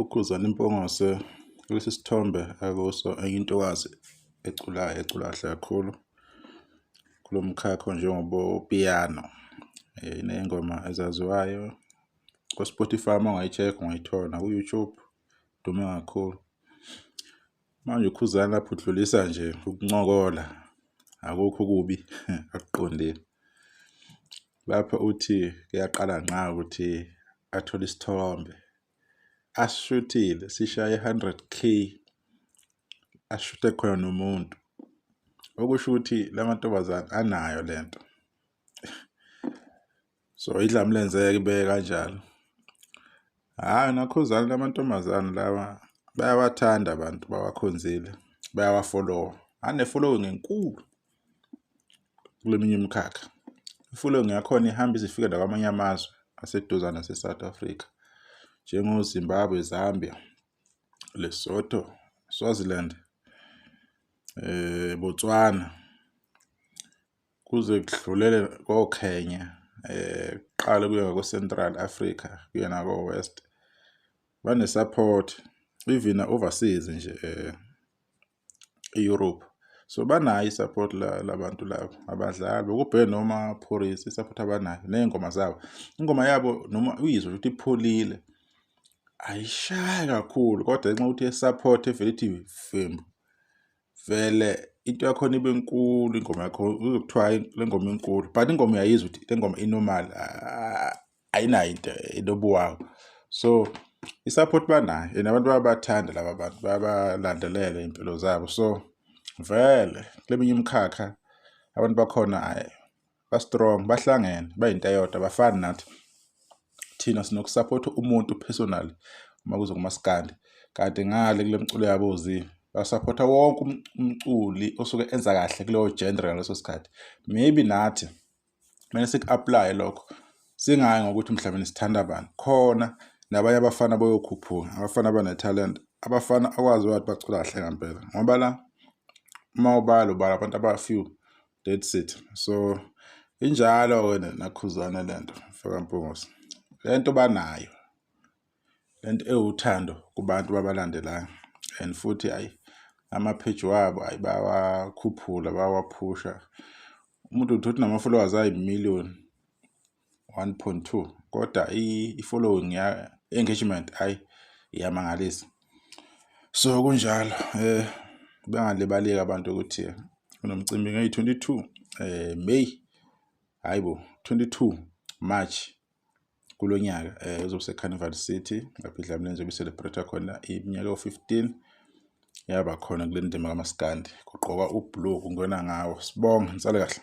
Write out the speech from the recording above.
UKhuzani Mpungose kulesi sithombe akuso enye intokazi eculayo ecula kahle kakhulu kulo mkhakha njengobo-piano. Iney'ngoma ezaziwayo ko-Spotify uma ungayi-check-a ungayithola naku-YouTube, dume kakhulu. Manje uKhuzani lapho udlulisa nje ukuncokola, akukho okubi akuqondile. Lapho uthi kuyaqala ngqa ukuthi athole isithombe asishuthile sishaye 100K, ashuthe khona nomuntu. Okusho ukuthi la mantombazane anayo lento. So idlamlenze-ke ibeke kanjalo. Hhayi naKhuzani lamantombazane lawa bayawathanda abantu bawakhonzile, bayawafolowa. Ane-following enkulu kule minye imikhakha. I-following yakhona ihamba ize ifike nakwamanye amazwe aseduzane nase-South Africa, njengoZimbabwe, Zambia, Lesotho, Swaziland, Botswana. Kuze kudlulele koKenya, kuqale kuye ngako-Central Africa, kuye nako-West. Bane-support even overseas nje e-Europe. So banayo i-support la bantu laba, abadlali bekubheke noma Pholisi i-support abanayo ney'ngoma zabo. Ingoma yabo noma uyizwe ukuthi ipholile ayishayi kakhulu kodwa ngenxa yokuthi ye-support evele ithi vembu vele into yakhona ibe nkulu ingoma yakho uzwe kuthiwa hayi le ngoma inkulu, but ingoma uyayizwa ukuthi le ngoma i-normal, ayinayo into enobuwawu. So i-support banayo and abantu bayabathanda laba bantu, bayabalandelela iy'mpilo zabo. So vele kule minye imikhakha abantu bakhona hhayi ba-strong, bahlangene, bayinto eyodwa, abafani nathi. Thina sinokusaphotha umuntu personally uma kuza kumaskandi, kanti ngale kule mculo yabo oZee basaphotha wonke umculi osuke enza kahle kuleyo genre ngaleso sikhathi. Maybe nathi kumele siku-aplaye lokho, singayi ngokuthi mhlawumbe sithanda bani. Khona nabanye abafana boyokhuphuka, abafana abanethalente, abafana akwaziwa ukuthi bacula kahle ngempela, ngoba la uma ubala ubala abantu aba-few, that's it. So injalo-ke naKhuzani lento mfoka Mpungose, lento banayo lento ewuthando kubantu babalandelayo and futhi ayi ama-page wabo ayi bayawakhuphula, bayawaphusha. Umuntu uthola ukuthi unama-followers ayi-million 1.2 kodwa i-following ya-engagement hhayi iyamangalisa. So kunjalo bengalibaleki abantu ukuthi kunomcimbi ngeyi-22 May, hhayi bo 22 March kulo nyaka, uzobe use-Carnival City lapho iDlamini izobe i-celebrate khona iminyaka ewu-15 yaba khona kule ndima kamaskandi. Kugqokwa u-blue kungenwa ngawo. Sibonge, nisale kahle.